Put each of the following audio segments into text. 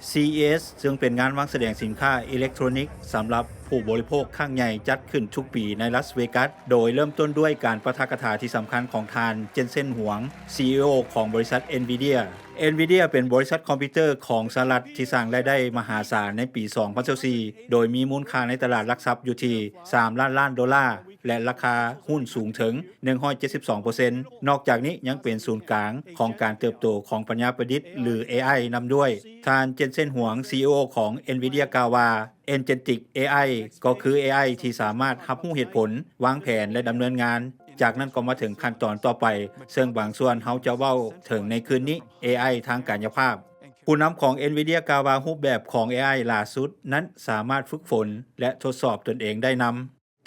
ຊີອີເອັສ ຊຶ່ງເປັນງານວາງສະແດງສິນຄ້າອີເລັກໂທຣນິກສຳລັບຜູ້ບໍລິໂພກຄັ້ງໃຫຍ່ ຈັດຂຶ້ນທຸກປີໃນລາສເວກັສ ໂດຍເລີ່ມຕົ້ນດ້ວຍການປາຖະກະຖາທີ່ສຳຄັນຂອງທ່ານ ເຈັນເຊັນ ຫວງ ຊີອີໂອ ຂອງບໍລິສັດ Nvidia. Nvidia ເປັນບໍລິສັດຄອມພິວເຕີຂອງສະຫະລັດທີ່ສ້າງລາຍໄດ້ມະຫາສານໃນປີສອງພັນຊາວສີ່ ໂດຍມີມູນຄ່າໃນຕະຫຼາດຫຼັກຊັບຢູ່ທີ່ສາມລ້ານລ້ານໂດລາ ແລະ ລາຄາຫຸ້ນສູງເຖິງໜຶ່ງຮ້ອຍເຈັດສິບສອງເປີເຊັນ. ນອກຈາກນີ້ຍັງເປັນສູນກາງຂອງການເຕີບໂຕຂອງປັນຍາປະດິດ ຫຼື ເອໄອ ນຳດ້ວຍ. ທ່ານ ເຈັນເຊັນ ຫວງ ຊີອີໂອ ຂອງ Nvidia ກ່າວວ່າ Agentic ເອໄອ ກໍຄື ເອໄອ ທີ່ສາມາດຮັບຮູ້ເຫດຜົນ, ວາງແຜນ ແລະ ດຳເນີນງານ, ຈາກນັ້ນກໍມາເຖິງຂັ້ນຕອນຕໍ່ໄປ, ເຊິ່ງບາງສ່ວນເຮົາຈະເວົ້າເຖິງໃນຄືນນີ້, ເອໄອ ທາງກາຍຍະພາບ. ຜູ້ນຳຂອງ Nvidia ກ່າວວ່າ ຮູບແບບຂອງ ເອໄອ ຫຼ້າສຸດນັ້ນສາມາດຝຶກຝົນ ແລະ ທົດສອບຕົນເອງໄດ້ນຳ.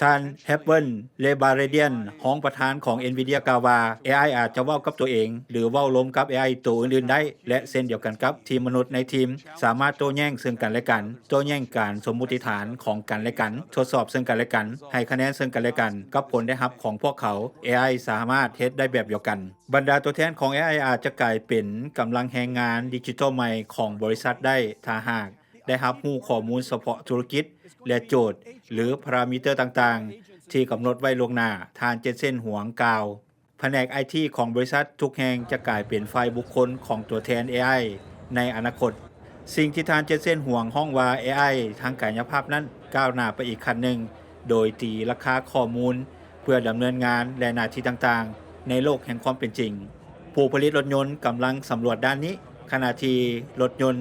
ທ່ານ Hepburn Lebaredian ຮອງປະທານຂອງ Nvidia ກ່າວວ່າ ເອໄອ ອາດຈະເວົ້າກັບຕົວເອງ ຫຼື ເວົ້າລົມກັບ ເອໄອ ໂຕອື່ນໆໄດ້ ແລະ ເຊັ່ນດຽວກັນກັບທີ່ມະນຸດໃນທີມ ສາມາດໂຕ້ແຍ້ງເຊິ່ງກັນແລະກັນ, ໂຕ້ແຍ້ງການສົມມຸດຕິຖານຂອງກັນແລະກັນ, ທົດສອບເຊິ່ງກັນແລະກັນ, ໃຫ້ຄະແນນເຊິ່ງກັນແລະກັນ, ກັບຜົນໄດ້ຮັບຂອງພວກເຂົາ, ເອໄອ ສາມາດເຮັດໄດ້ແບບດຽວກັນ. ບັນດາຕົວແທນຂອງ ເອໄອ ອາດຈະກາຍເປັນກຳລັງແຮງງານດິຈິຕອນໃໝ່ຂອງບໍລິສັດໄດ້ ຖ້າຫາກ ໄດ້ຮັບຮູ້ຂໍ້ມູນສະເພາະທຸລະກິດ ແລະ ໂຈດ ຫຼື ພາຣາມີເຕີຕ່າງໆ ທີ່ກຳນົດໄວ້ລ່ວງໜ້າ, ທ່ານ ເຈັນເຊັນ ຫວງ ກ່າວ. ພະແນກໄອທີຂອງບໍລິສັດທຸກແຫ່ງຈະກາຍເປັນຝ່າຍບຸກຄົນຂອງຕົວແທນ ເອໄອ ໃນອະນາຄົດ. ສິ່ງທີ່ທ່ານ ເຈັນເຊັນ ຫວງ ຮ້ອງວ່າ ເອໄອ ທາງກາຍຍະພາບນັ້ນກ້າວໜ້າໄປອີກຂັ້ນໜຶ່ງ, ໂດຍຕີລາຄາຂໍ້ມູນເພື່ອດຳເນີນງານ ແລະ ໜ້າທີ່ຕ່າງໆ ໃນໂລກແຫ່ງຄວາມເປັນຈິງ. ຜູ້ຜະລິດລົດຍົນກຳລັງສຳຫຼວດດ້ານນີ້, ຂະນະທີ່ລົດຍົນ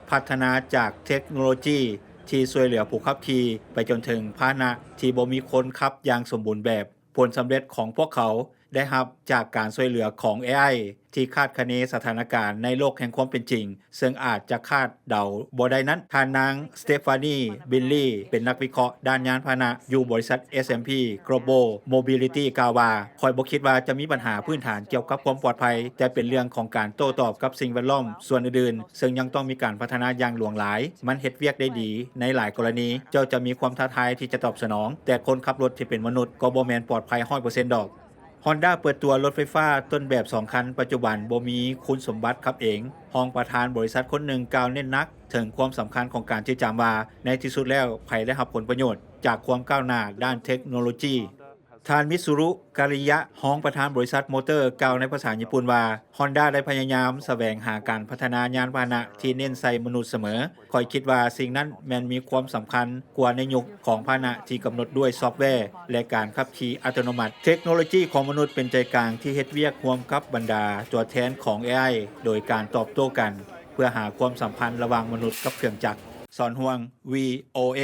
ພັດທະນາຈາກເທັກໂນໂລຈີທີ່ຊ່ວຍເຫຼືອຜູ້ຂັບຂີ່ ໄປຈົນເຖິງພາຫະນະທີ່ບໍ່ມີຄົນຂັບຢ່າງສົມບູນແບບ. ຜົນສຳເລັດຂອງພວກເຂົາໄດ້ຮັບຈາກການຊ່ວຍເຫຼືອຂອງ ເອໄອ ທີ່ຄາດຄະເນສະຖານະການໃນໂລກແຫ່ງຄວາມເປັນຈິງ, ເຊິ່ງອາດຈະຄາດເດົາບໍ່ໄດ້ນັ້ນ. ທ່ານນາງ Stephanie Binley ເປັນນັກວິເຄາະດ້ານຍານພາຫະນະຢູ່ບໍລິສັດ ເອສ ແອນ ພີ Global Mobility ກ່າວວ່າ, ຂ້ອຍບໍ່ຄິດວ່າຈະມີບັນຫາພື້ນຖານກ່ຽວກັບຄວາມປອດໄພ, ແຕ່ເປັນເລື່ອງຂອງການໂຕ້ຕອບກັບສິ່ງແວດລ້ອມສ່ວນອື່ນໆ, ເຊິ່ງຍັງຕ້ອງມີການພັດທະນາຢ່າງຫຼວງຫຼາຍ. ມັນເຮັດວຽກໄດ້ດີໃນຫຼາຍກໍລະນີ. ເຈົ້າຈະມີຄວາມທ້າທາຍທີ່ຈະຕອບສະໜອງ, ແຕ່ຄົນຂັບລົດທີ່ເປັນມະນຸດກໍບໍ່ແມ່ນປອດໄພຮ້ອຍເປີເຊັນດອກ. Honda ເປີດຕົວລົດໄຟຟ້າຕົ້ນແບບສອງຄັນ, ປັດຈຸບັນບໍ່ມີຄຸນສົມບັດຂັບເອງ. ຮອງປະທານບໍລິສັດຄົນໜຶ່ງກ່າວເນັ້ນໜັກເຖິງຄວາມສຳຄັນຂອງການຈື່ຈຳວ່າ, ໃນທີ່ສຸດແລ້ວໃຜໄດ້ຮັບຜົນປະໂຫຍດຈາກຄວາມກ້າວໜ້າດ້ານເທັກໂນໂລຈີ. ທ່ານ ມິດຊູຣຸ ກາລິຍະ ຮອງປະທານບໍລິສັດ Motor ກ່າວໃນພາສາຍີ່ປຸ່ນວ່າ, Honda ໄດ້ພະຍາຍາມສະແຫວງຫາການພັດທະນາຍານພາຫະນະທີ່ເນັ້ນໃສ່ມະນຸດສະເໝີ. ຂ້ອຍຄິດວ່າສິ່ງນັ້ນແມ່ນມີຄວາມສຳຄັນກວ່າໃນຍຸກຂອງພາຫະນະທີ່ກຳນົດດ້ວຍຊອບແວ ແລະ ການຂັບຂີ່ອັດຕະໂນມັດ. ເທັກໂນໂລຈີຂອງມະນຸດເປັນໃຈກາງທີ່ເຮັດວຽກຮ່ວມກັບບັນດາຕົວແທນຂອງ ເອໄອ ໂດຍການຕອບໂຕ້ກັນ ເພື່ອຫາຄວາມສຳພັນລະຫວ່າງມະນຸດກັບເຄື່ອງຈັກ. ສອນຮ່ວງ ວີໂອເອ.